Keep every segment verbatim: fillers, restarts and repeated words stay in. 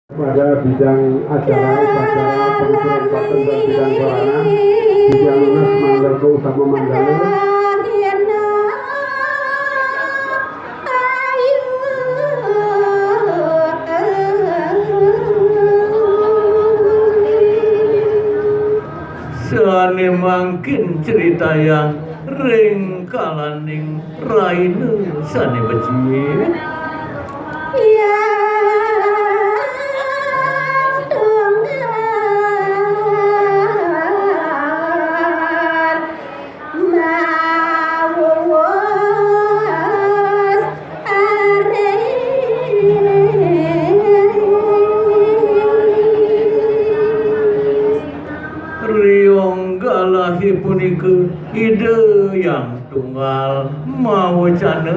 Pada bidang acara upacara pengaturan paten dan bidang sarana, bidang lunas manggala utama manggala. Sane mangkin critayang ring kalaning raina sane becik. Ya tunggal mawes aris. Riong galahe punika Ida Hyang Tunggal mawecana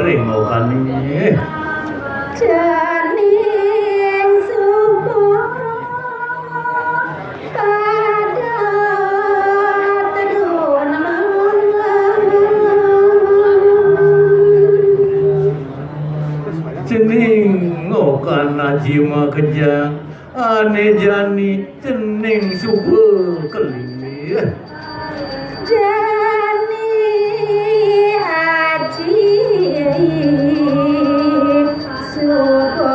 ring okane. Cening suba pada terun. Cening okan aji makejang, ane jani cening suba kelih. Jani aji suba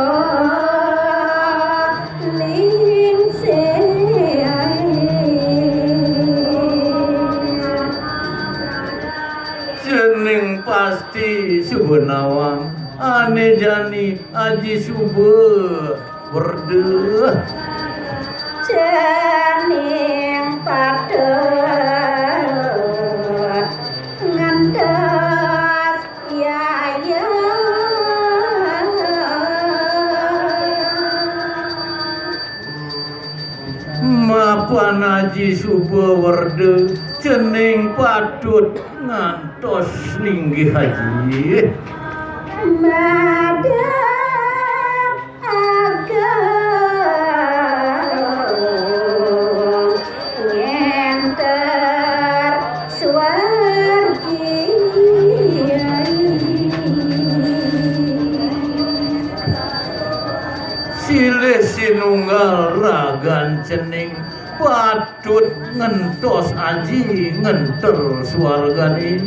lingsir. Cening pasti suba nawang, ane jani aji suba werda. Cening patut ngantos yaya. Mapan aji suba werda, cening patut ngantos linggih aji. Madep agung ngenter swargi. Silih sinunggal ragan cening patut ngentos aji ngenter swargane.